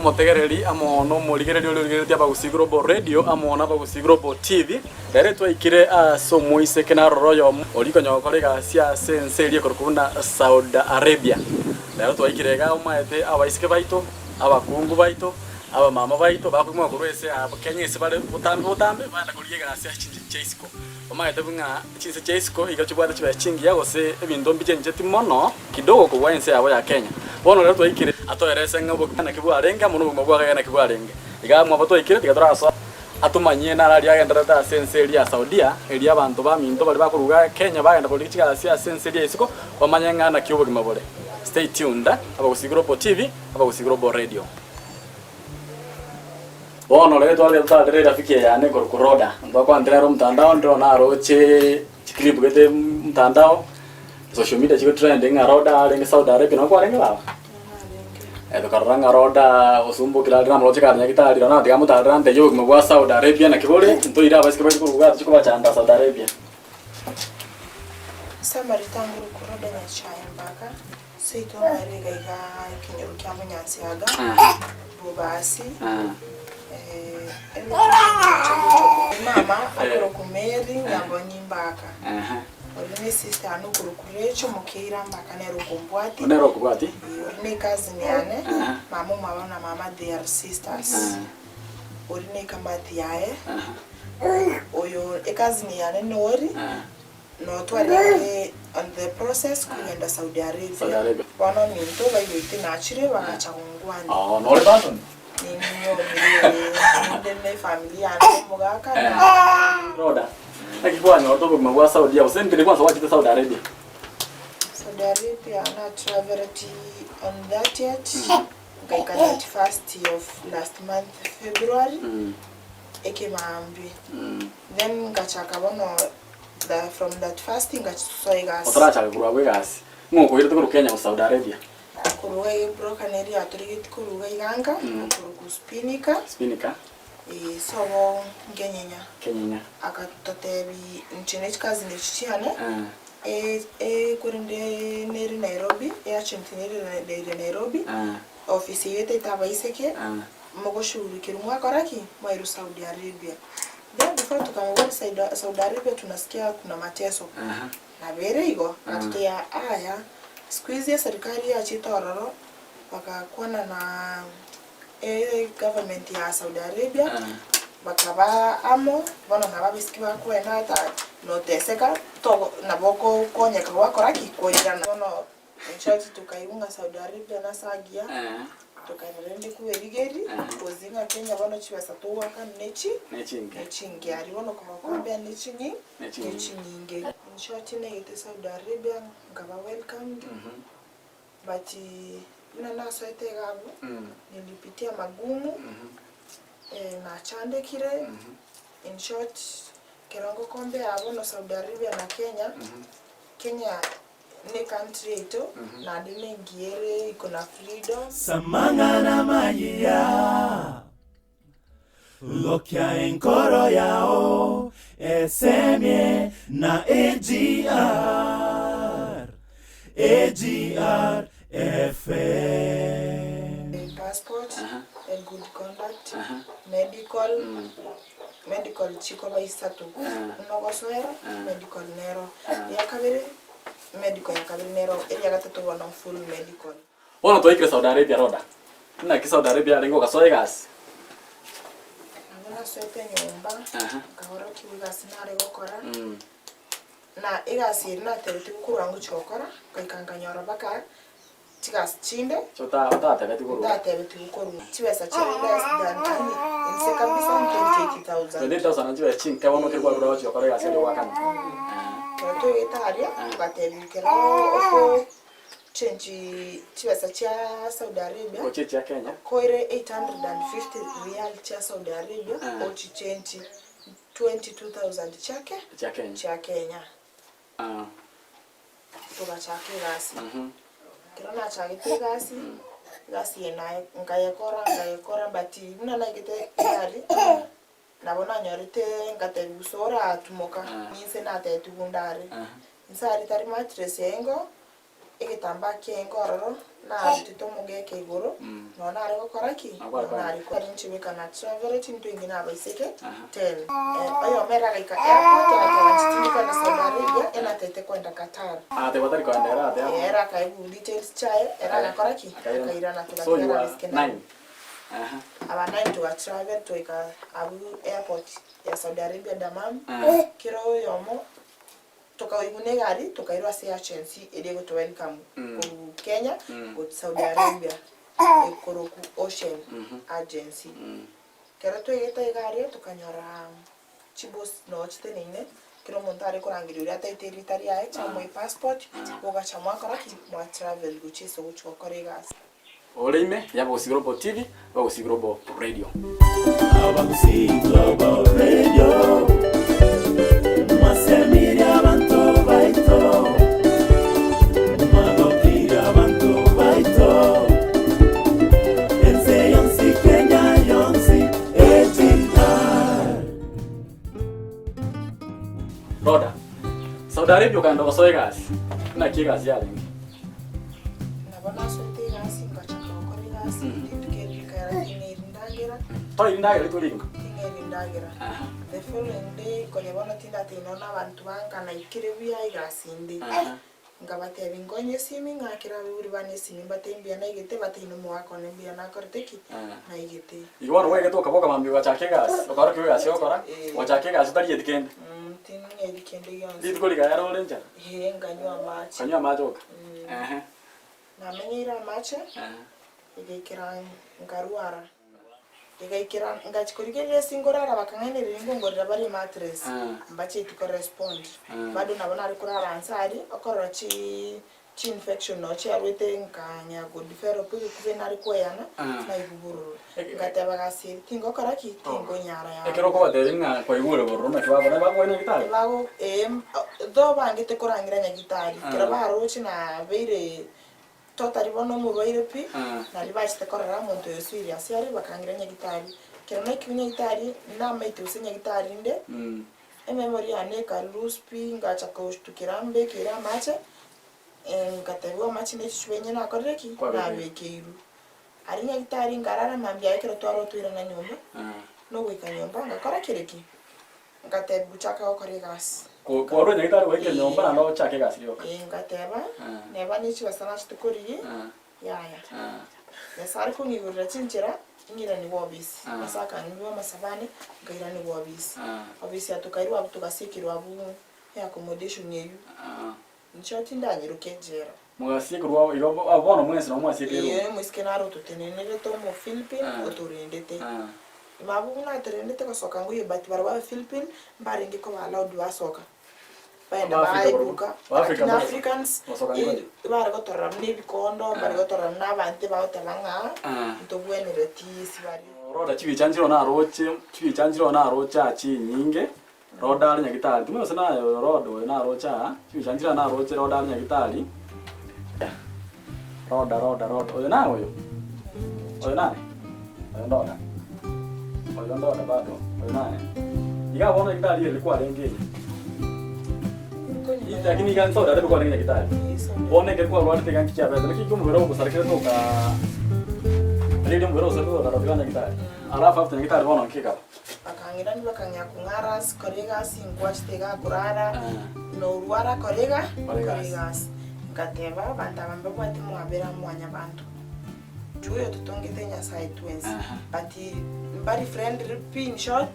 Omotegereri amo nomorigereria oria origereretie Abagusii Global Radio amo na Abagusii Global TV, rero twaikire ase omoiseke naroro oyomo oria konya gokora egasi ase ense eria ekorokwa buna Saudi Arabia. Rero twaikire iga omaete abaiseke baito, abakungu baito, abamama baito bakoimoka korwa ense ya Kenya ase bare botambe botambe bagenda korigia egasi ase chinse chia isiko. Omanyete buna chinse chia isiko iga chibwate chibesa chingiya gose ebinto mbichencheti mono kidogo kobua ense yabo ya Kenya. Bono rero twaikire atoerese ng'a obogima naki bwarenge amo nobogima bwa kare naki bwarenge. Iga mwabo twaikire tiga torasoa atomanyie naro aria agendererete ase ense eria ya Saudia eria abanto baminto baria bakoruga Kenya bagenda korigia chigasi ase ense eria ya isiko bamanye ng'a naki obogima bore. Stay tuned Abagusii Global TV, Abagusii Global Radio. Bono rero tware totarire erafiki eye yane ekorokwa Rhoda, ntwakwanete nere omotandao ndire naroche chiclip gete mtandao, social media chigo trend ng'a Rhoda arenge Saudi Arabia nabo kwarenge baba? Eh, tokarora ng'a Rhoda osumbokire arire namoroche kare nyagitari rirorio natiga amotarere antebie obogima bwa Saudi Arabia naki bore, ntoire abaiseke baito korwa igaa tochie kobachanda Saudi Arabia. Ase amarita ngorokwa Rhoda Nyachae Mbaka. Seito nere iga iga ekenyoro kia Monyansiaga, Bobasi, mama akorokwa Mary Nyabonyi Mbaka, oria ne sister yane okorokwa Rachel Mokeira Mbaka nere okombwati, Nere okobwati. oria ne cousin yane, mama omwabo na mama they are sisters, oria ne ekamati yaye, oyo ecousin yane nori. Notwarenge on the process kogenda Saudi Arabia. Saudi Arabia. Bono ominto baigwete nachire bagacha gongwania. Oh, nore person? Ninyomire ninde ne efamiri yane omogaka na Roda. Naki kwanyorete obogima bwa Saudia gose nkeri kwansa gwachete Saudi Arabia? Saudi Arabia na traveleti on 30th ngaika 31st of last month February ekemambia. Then ngachaka bono the from that first ngasoa egasi. Otarachaka korwa abwo egasi, ng'o okoirete korwa Kenya gose Saudi Arabia? Korwa iga ebroka neri yatorigetie korwa iga iga nka, okorokwa Spinika. Spinika. Eeh sobo nkenyenya. Kenyenya. Akatotebi inche ne chicousin echi chiane, korende nere Nairobi, eagent nere ere Nairobi, office eyio etaete abaiseke, mogoshughulikerwa mwakora ki? Mwairwa Saudi Arabia. Then before tukamubori Saudi Arabia tunasikia kuna mateso. Nabo ere igo, agatotebia aya, siku hizi eserikari yachete ororo, bagakwana na egovernment ya Saudi Arabia, bakaba amo, bono nabo abaiseke bakoenda ata noteseka, togo nabo okokonyeka gwakora ki? Koirana. Bono In short tokaigwa ng'a Saudi Arabia nase agiya, tokaenda rende kwerigeri, kozi ng'a Kenya bono chibesa togoakana nechi Nechinge. nechinge aria bono kogokombea nechinyi Nechinge. nechinyinge. In short naigete Saudi Arabia nkaba welcomed, but buna nasoete iga abwo, nilipitia magumu, nachandekire, in short ekero ngokombea bono Saudi Arabia na Kenya, Kenya Ne country yaito naende nengiya ere iko na freedom. Samang'ana amayia, Gokia enkoro yao esemie na AGR, AGR FM. Passport, a good conduct, medical, medical chikoba isato, buna ogosoera medical nero, eya kabere medical ya kabere nero, eria gatato bono full medical. Bono twaikire Saudi Arabia Roda. Naki Saudi Arabia arenge ogasoa egasi? Nabo nasoete nyomba, nkaorokiwa egasi nare gokora, na egasi eria natebetigwe korwa ngochia gokora, nkaika nkanyora mpaka chigasi chinde Otatebetigwe korwa? Ntatebetigwe korwa. Chibesa chire less than yaani inse kabisa 28,000. 28,000 na chibesa chinke bono ekero kwarure gochia gokora egasi eria goakana. Ekero twaigete aria, togatebiwa ekero oko change chibesa chia Saudi Arabia, Gochia chia Kenya. okoire 850 riyal chia Saudi Arabia, ochichenji 22,000 chia Chia Kenya. chia Kenya. Togachaka egasi. Ekero nachagete egasi, egasi eye naye nkayekora nkayekora but buna naigete egari, nabo nanyorete ngatebigwa gose oratumoka, ninse natetigwe ndare. Inse aria tari mattress engo, egete. Egetambaa kiaye nkororo, narutete omogeka igoro, nonya nare gokora ki? Nonya nare ko- Inche goika na travel chinto inge na abaiseke ten. Oyomo ere agaika airport agateba inche tindi koenda Saudi Arabia, enatete koenda Qatar. Agateba tari koenda ere agateba. Ee, ere akaigwa details chiaye, ere agakora ki? Akairana So togatigara you are abaiseke nine. nine. Aha. Aba nine toga travel toika abwo airport ya Saudi Arabia Dammam, kera oyomo Tokaoigwa negari tokairwa ase agency eria egoto welcome korwa Kenya gochia Saudi Arabia ekorokwa Ocean Agency. Ekero twaigete iga aria tokanyora chibus noo chiteneine kera omonto are korangeria oria ataete erita riaye chiamoa epassport bogacha mwakora ki? Mwa travel gochia ase ogochia gokora egasi. Ore ime y'Abagusii Global TV, Abagusii Global Radio. Abagusii Global Radio, mwasemirie abanto baito, mwagokirie abanto baito, ense yonsi Kenya yonsi AGR. Roda, Saudi Arabia okagenda gosoa egasi, naki egasi yarenge? Nabo nasoete egasi ngachaka gokora egasi, rituko eri rikaera ting'eiri ndagera. Toiri ndagera rituko rigima? Ting'eiri ndagera. The following day konya bono tindatebia nonya na abanto banka naikire buya egasi inde. Nkabatebia nkonye esimi ng'akere abaibori bane esimi mbatebie mbuya naigete batebie na omogaka one mbuya nakorete ki? Naigete. Igo bono gwaigete okaboka mambia ogachaka egasi, okaorokia egasi ogokora, ogachaka egasi otarieti kende. Ting'eiri kende gionsi. Rituko rikaera ore nchara? Ee, nkanywa amache. Okanywa amache oka? Ehe. Namenyeire amache, egaikera nkarwara. Egaikera ngachia korigereria ase nkorara bakang'ainereria nkongorera bare emattress, mbachieti korespond. Bado nabo nare korara nse aria, okorora chi chi-infection noo chiarwete nkang'ea godevelop egekuba nare koeyana, naigwa bororo. Ngateba gasi eri tingokora ki? Tingonyara yaya. Ekero okobatebia ng'a kwaigure bororo naki bakora? Bakoa nyagitari? Bago ee, though bangete korangira nyagitari, ekero baroche nabeire totari bono omorwaire pi, nario bachete korora omonto oyo serious are, bakangira nyagitari. Ekero naikire nyagitari, namaete gose nyagitari inde, ememory yane eka loose pi, ngacha koshtukera mbekeire amache, nkatebiwa amache ne chichupa inye nakorire ki? Nabekeirwe. Aria nyagitari nkarara mambia aye ekero twarwa twairana nyomba, nogoika nyomba ngakora kere ki? Ngatebigwa chaka gokora egasi. Kwarwa nyagitari goika nyomba naende ochake egasi rioka. Ee, ngateba, neba ne chibesa nachete korigia, yaya. Nyasae are kong'igorera chinchera, ng'iranigwe obisi. Nyasae akang'igwa amasabo ane, nkairanigwa obisi. Obisi aa tokairwa abwo togasiekerwa abwo eaccommodation eywo. Inche tindanyiroka ejela. Mogasiekerwa igo abwo bono mwensi nabo mwasiekeirwe. Ee, omoiseke nare ototenenerete Omophilippine otorendete. Ime abwo buna atorendete gosoka ngoiyo but barabwo Abaphilippine mbarenge koba allowed basoka. Baenda Abaafrika barobwo? baeduka. Abaafrika Lakini mbaroso? Africans Basoka ngoiyo? bare gotorora buna ebikondo, mbare gotorora buna abanto ebagoteba ng'a ntobwenereti ase bare. Roda chibicha nchireo naroche, chibicha nchireo naroche aa chinyinge, Roda are nyagitari, timanyeti gose naye oyo Roda oyo naroche aa, chibicha nchire naroche Roda are nyagitari. Roda, Roda, Roda, oyo naye oyo? Oyo naye? Oyo ndoda. Oyo ndoda bado, oyo naye. Iga bono nyagitari ere kwarenge eye. Lakini iga nsoda are kwarenge nyagitari. Bono ekero kwarwarete iga nki kiabete, naki ki omobere ogosarekerete oka riria omobere ogosarekerete okarora nyagitari. Alafu after nyagitari bono nki gekaba? Bakang'irania bakang'ea kong'ara ase kore egasi, nkwachete iga korara, norwara kore iga, kore egasi. Ngateba, abanto aba mbabwate mwabera mwanyabanto, juu oyo totongete Nyasaye twensi, but mbari friendly pi in short,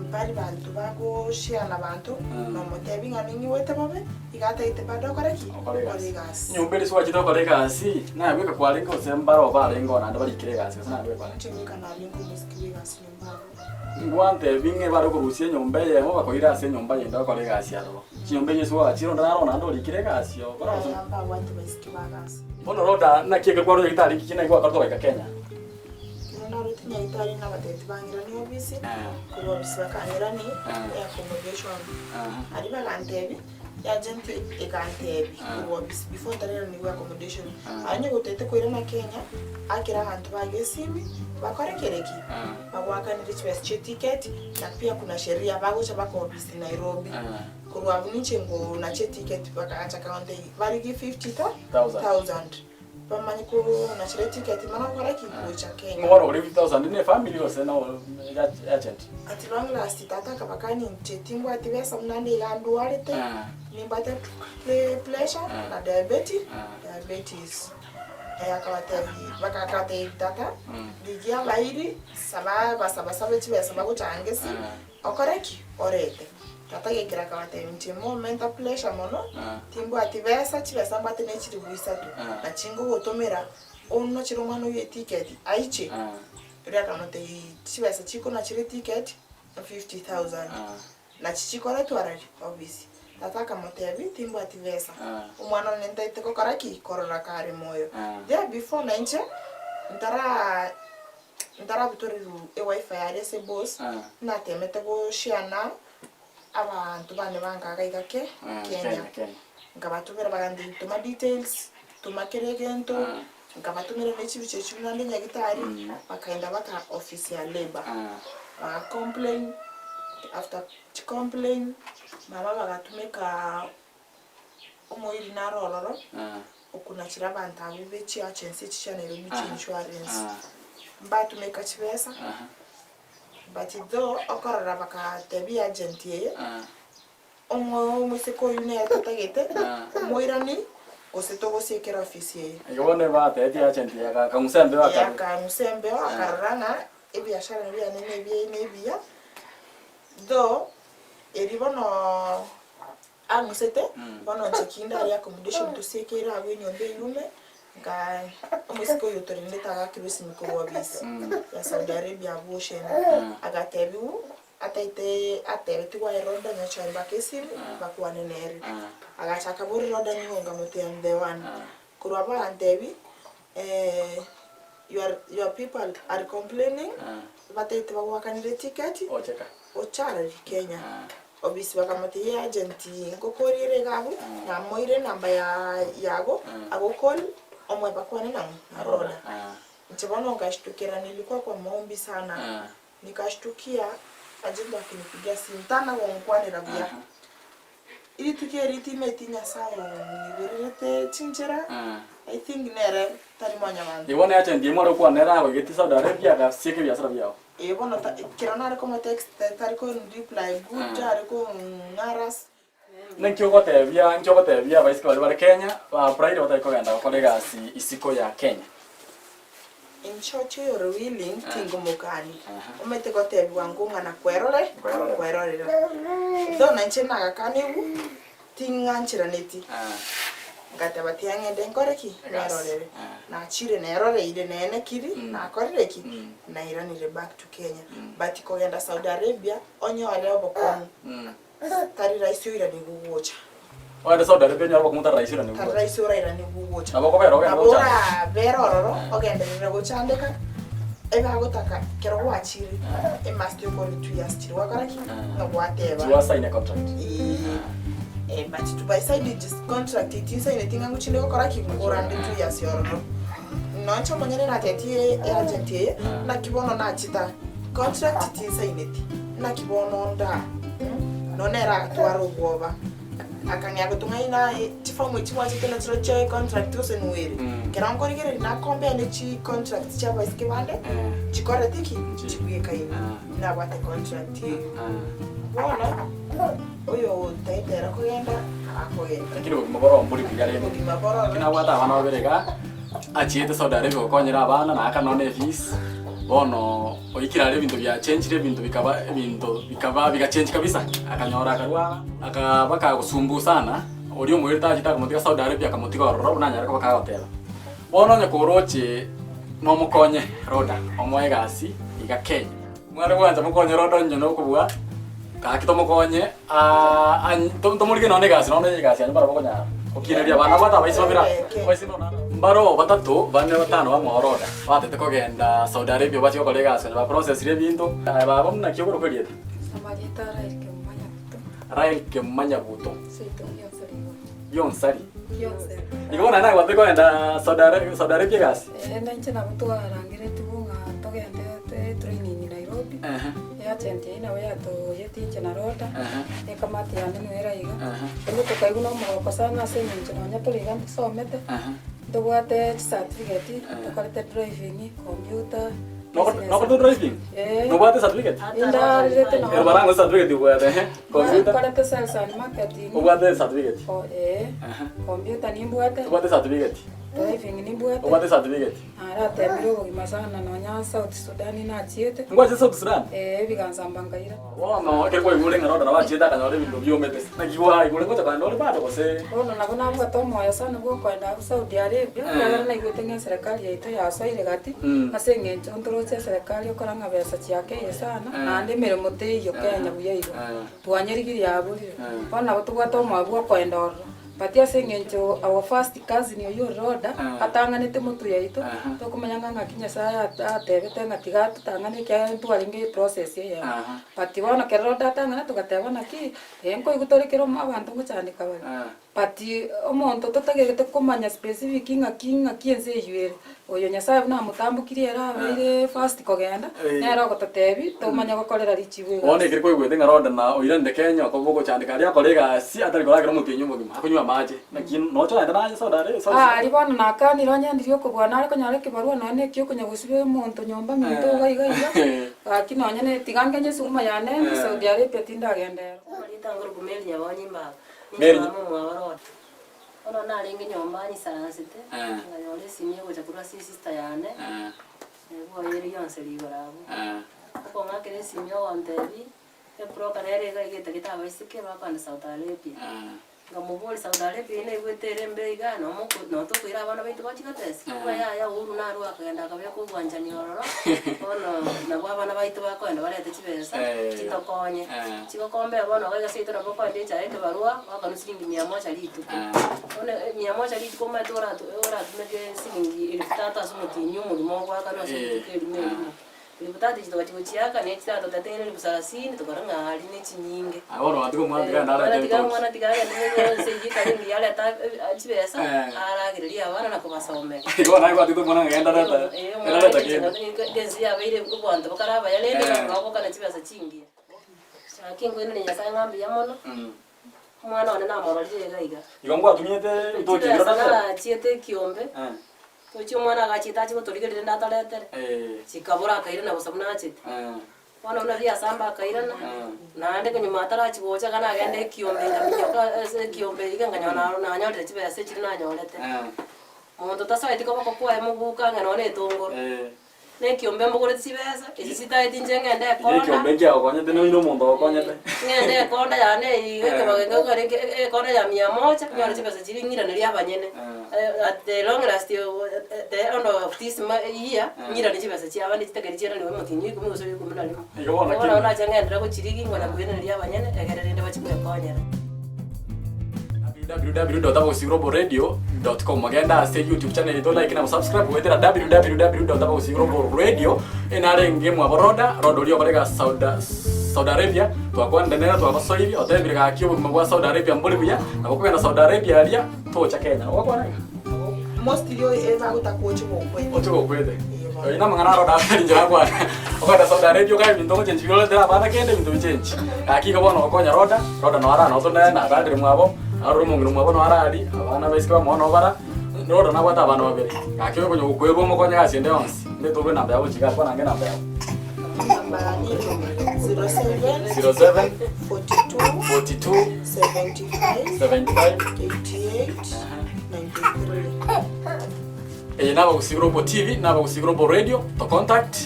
mbari banto bagoshare na banto, nomotebi ng'a ning'iwete bobe, iga atagete bado okore ki? Okore egasi. Nyomba eria swachete gokora egasi, naye bweka kwarenge gose mbare obarenge oo naende barikire egasi gose naende bweka kwarenge? Inche bweka narenge omosike bw'egasi. Ngwantebie ng'a ebare okorusia enyomba eyemo bakoire ase enyomba yende bakore egasi aroro. Chinyomba echi ase gwagachire onde naro naende orikire egasi oo. Bono Roda, naki ekero kwarure nyagetari ki naki gwakorete ogaika Kenya? Ekero narwete nyagetari nabatebetie bang'iranie obisi, korwa obisi bakang'irani accommodation. Aria bagantebia, eagent egantebia korwa obisi before ntarairanigwa accommodation, aye onye gotagete koirana Kenya, akera abanto baye esimi, bakore kere ki? Bagoakanere chibesa chie ticket, na pia kuna sheria bagocha baka obisi Nairobi. Korwa abwo ninche ngonacha eticket bagacha kagontebia barigie Thousand. 50,000 bamanye konachera eticket mana gokora ki? Gocha Kenya. Ng'o bono ore 50,000 ne efamiri gose no agent? At long last tata akabakania inche timbwati besa buna nde iga ndwarete, nimbwate pressure na diabeti, diabetes. Akabatebia bakabatebia tata rigia abairi saba basabasabe chibesa bagochange ase okore ki? Orete. Tata agekera akabatebia inche momenta pressure mono timbwati besa, chibesa mbwate ne chilifu isato nachi ngogotomera onachere omwana oywo eticket aiche. Erio akamotebia chibesa chikonachera eticket 50,000 Nachi chikoretwe arari obisi. Tata akamotebia, Timbwati besa. Omwana one ntaete gokora ki? Korora kare moyo. There before nainche ntara ntarabutorerwa ewifi aria ase boss, natemete goshare na abanto bane bankaga iga ke Kenya. Nkabatomera bagantebia toma details, toma kera egento, nkabatomera ne chibicha echio buna nde nyagitari, bakaenda baka office ya labour, baga complain, after chicomplain, mama bagatumeka omoiri naro ororo, okunachera abanto abwo be chiagency echi chia Nairobi chia insurance, mbatumeka chibesa, but though okorora bagatebia agent eye. Omoiseke oyio nere totagete, omoirani, gose togosiekera ofisi eye. Igo bono ebatebetie agent eye akang'usa embeo Ee, akarora. akang'usa embeo akarora ng'a ebiashara biane nebiaye nebiya, though erio bono ang'usete, bono inche kinde aria accommodation tosiekeire abwo enyomba eywo ime, nka omoiseke oyo otorendete agakirwe esimi korwa ofisi ya Saudi Arabia abwo Ocean, agatebiwa. Ataete atebetigwe aye Roda nyochae mpaka esimi bakwane nere. Agacha akaboria Roda nigo nkamotebi am the one. Korwa abwo agantebi your your people are complaining bataete bagoakanire eticket Ocheka. ocharari Kenya. Obisi bakamotebia agent nkokoria ere iga abwo namoire enamba ya yago agocall omoe bakwane nang'o na Roda. Inche bono nkashtukera nilikuwa kwa maombi sana. Nikashtukia agent akinipigia simu tana gonkwanera buya. Rituko eri timeti Nyasaye ong'iborerete chinchera, I think nere tari mwanyabanto. Igo ne agent eye mware gokwana nere agoigeti Saudi Arabia agasieka ebiasara biao. Ee bono ta ekero nare komotext tari ko reply good are kong'aras. Ninki ogotebia inki ogotebia abaiseke baria bare Kenya ba applyire batari kogenda gokora egasi isiko ya Kenya? In short oyore willing tingomokani omanyete gotebiwa ngong'ana kwerore kwerorera though nainche nagakanigwe ting'ancheraneti ngateba tiga ng'ende nkore ki nerorere nachire neroreire nenekiri nakorire ki nairanire back to Kenya but kogenda Saudi Arabia onyore obokong'u. Tari rahisi oiranigwe gocha. Ogende Saudi Arabia onyore obokong'u tari rahisi oiranigwe Tari gocha. rahisi orairanigwe gocha. Nabo okobera ogende Nabo gochandeka. orabere ororo ogenderere gochandeka, ebagotaka ekero gwachire emust okore 2 years chiria gwakora ki? Ng'a gwateba. Chiwa sign a contract. Eeh, eh, but to by side just contract tinsaineti ng'a ngochinde gokora ki? Ngorande 2 years ororo. Nonche omonyene natetie agent eye, naki bono nachita contract tinsaineti. Naki bono nda nonya nere agatwara obwoba, akang'ea gotong'aina aye chifomu echi mwachete nachirechio econtract gose nwere. Ekero nkorigereria nakombea ne chicontract chia abaiseke bande, chikoreti ki? Chibwekaine. Nabwate contract eywo. Bono, oyo otaete ere kogenda, akogenda. Lakini obogima boro mbori buya rende. Obogima boro Lakini nabwate abana babere iga, achiete Saudi Arabia gokonyera abana, naakana nonya efees, bono. Oikire aria ebinto biachenchire, ebinto bikaba ebinto bikaba bigachenchi kabisa, akanyora akarwara, akaba kagosumbua sana, oria omoiri tachete akamotiga Saudi Arabia akamotiga ororo buna anyare koba kagoteba. Bono onye koroche nomokonye Roda omoe egasi iga Kenya. Mware gwancha mokonye Roda onye nokobua, gaki tomokonye tomorige nonya egasi nonya egasi yaye mbarabwo okonyara gokineria abana abwate abaisi babere aba abaisi nonya mbaro batato bane batano bamwabo Roda batete kogenda Saudi Arabia bachie gokora egasi onye ba processire ebinto. Aye baba naki okorokwa erieta? Amarieta a Rael Kemumanyabuto. Rael Kemumanyabuto. Seito Gionseri igoro. Gionsari. Gionseri. Igo bono naye nagwatete kogenda Saudi Arabia Saudi Arabia egasi? Ee, nainche nabo twarangeretigwe ng'a togende training Nairobi. Ehe. Eagent eyio nabo yatoyetie inche na Rhoda, na ekamati yane nigo ere iga. Korende tokaigwa na omogoko sana ase eng'encho nonya tore iga ntosomete, ntobwate chicertificate, tokorete driving, computer, business. Nokorete driving? Eh. Nobwate certificate? Indarerete nonye. Ero barang'o certificate obwate, ehe. Computer? Nkorete sales and marketing. Obwate certificate? Oh, eh. Computer nimbwate. Obwate certificate? Driving nimbwate. Obwate certificate? Naratemire obogima sana nonya South Sudan nachiete. Ngwache South Sudan? Ee, ebigansa mba nkaira. Bono ekero kwaigure ng'a Roda nabo achiete akanyora ebinto biomete, naki kwaigure ngocha kogenda ore bado gose? Bono nabo nabwate omoyo sana bw'okoenda abwo Saudi Arabia, ekiagera naigwete ng'a eserekari yaito yasoire gati, ase eng'encho ntoroche eserekari ekora ng'a besa chiakeire sana, naende emeremo teiyo Kenya buya igo. Twanyerigirie aborire. Bono nabo tobwate omoyo bw'okoenda ororo. But ase eng'encho our first cousin oyio ore Rhoda atang'anete motwe yaito, tokomanya ng'a ng'aki Nyasaye atebete ng'a tiga atotang'ane ekiagera ntwarenge eprocess eyemo. But bono ekero Rhoda atang'ana togateba naki, eh nkoigwa tore kera omo abanto ngochandeka bare. But omonto totagerete komanya specific ng'aki ng'aki ense eywo ere, oyo Nyasaye buna amotambokirie ere abeire first kogenda, nere ogototebi tomanye gokorera richibu egasi. Bono ekero kwaigwete ng'a Roda na oiranire Kenya okoba ogochandeka aria akore egasi atari koragera omotienyi omogima, akonywa amache, naki noche ogende naye Saudi Arabia Saudi Aa aria bono nakanire onye ndiri okobua nare konyora ekebarua nonya na eki okonya gosiba omonto nyomba minto iga iga iga, gaki nonya ne tiga ngenye esuguma yane ende Saudi Arabia tindagenda ero. Amarieta ngoroku Mary Nyabonyi Mbaga, Mary ninche mama omwabo Rhoda. Bono narenge nyomba nyisaransete, nkanyora esimi egocha korwa ase esister yane, bwoye ere yonsi rigoro abwo. Okong'akera esimi ogontebia, ebroker nere iga iga etagete abaiseke bakoenda Saudi Arabia. Nkamoboria Saudi Arabia eyio naigwete ere embe iga, nomoko notokoira abana baito bachie gotesa? Ng'a yaya Uhuru narwo akagenda akabeka obwanchani ororo, bono nabwo abana baito bakoenda barete chibesa, chitokonye. Chigokombea bono iga egasi yaito nabo okoenda echae ekebarua, oakanwe siringi mia moja rituko. Bono mia moja rituko omanyete oratu oratumeke siringi elfu tatu ase omotienyi omogima ogoakanwa ase rituko erimo erimo. Elfu tatu echi togachi gochiaka, ne chitatu totete elfu salasini, tokarora ng'a aria ne chinyinge. Aye bono gwatiga omwana tiga agende Bono arete tiga ebitoki. omwana tiga agende ense eyio ekare engiya arete chibesa, aragererie abana na kobasomera. Igo naye gwatiga omwana ng'a genda reta genda reta kende. Ense yabeire obwanto bokare abaya rende bagokana chibesa chingiya. Gaki nkoiraneria Nyasae ng'a mbuya mono, omwana one namororire iga iga. Igo ngwatumiete ebitoki ebio Chibesa otatere? narachiete ekiombe, tochia omwana agachiete achie gotorigereria rende atoretere, chikabora akairana bosa buna achete. Bono buna riasamba akairana, naende konyuma atarachia gocha iga nagenda ekiombe nkaminyoka ase ekiombe iga nkanyora naro nanyorire chibesa echiria nanyorete. Monto tasoeti koboko kwaye moguko ang'e nonya na etongoro. Na ekiombe mbogoreti chibesa, echi chitaeti inche ng'ende ekonda. Ekiombe nkiagokonyete nonya omonto ogokonyete. Ng'ende ekonda yane iga ekebago eke ekero eke ekonda ya mia moja, nyore chibesa chiria ng'iranerie abanyene. At the long last the end of this year, ng'irane chibesa chia abande chitakeri chiaranigwe omotienyi o ikomi gose o ikomi na rimo. Igo bono Bono kende. nache ng'enderere gochirigia ngonya koiraneria abanyene, egere rende bachie gwekonyera. www.abagusii-global-radio.com Genda ase YouTube channel yaito like na subscribe goetera www.abagusii-global-radio enarenge mwabo Roda Roda oria okorega Saudi Saudi Arabia twakwanire nere twagosoirie otebire gaki obogima bwa Saudi Arabia mbori buya nabo okogenda Saudi Arabia aria tocha Kenya ogokwana iga Mostly ebagotaka oche gokwete. Oche gokwete. Oyo namang'ana aro daktari inche nakwana. Okogenda Saudi Arabia okae ebinto ogochenchi bioretera abana kende ebinto bichenchi. Gaki igo bono ogokonya Roda, Roda noo ara noo tore natandire mwabo, arore omong'ina omwabo noo ara aria, abana abaiseke bamwabo noo bara, Roda nabwate abana babere. Gaki oyo okonya gokwerwa omokonye gasi ende yonsi, inde torwe enamba yabo gochia iga kwana ange enamba yabo. Namba yane 07 07 42 42 75 75 88 93. Eye nabagusii Global TV, nabagusii Global Radio, to contact,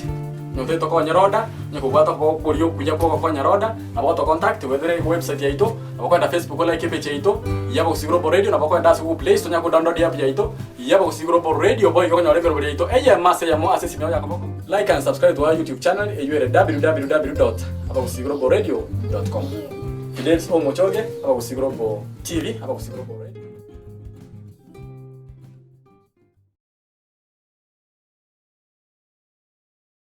nyote tokonye roda, onye kobwate okoboria okuya kwa ogokonya roda, nabo oto contact goetera ewebsite yaito, nabo okogenda Facebook olike epage yaito, ya Abagusii Global Radio, nabo okogenda ase Google Play Store onya kodownload eapp yaito, ya Abagusii Global Radio, boigo okonyora emeroberi yaito eyemo ase eyemo ase esimi yao ya koboko. Like and subscribe to our YouTube channel eywo ere www dot abagusii global radio dot com. Fidelis Omochoge, Abagusii Global TV, Abagusii Global Radio.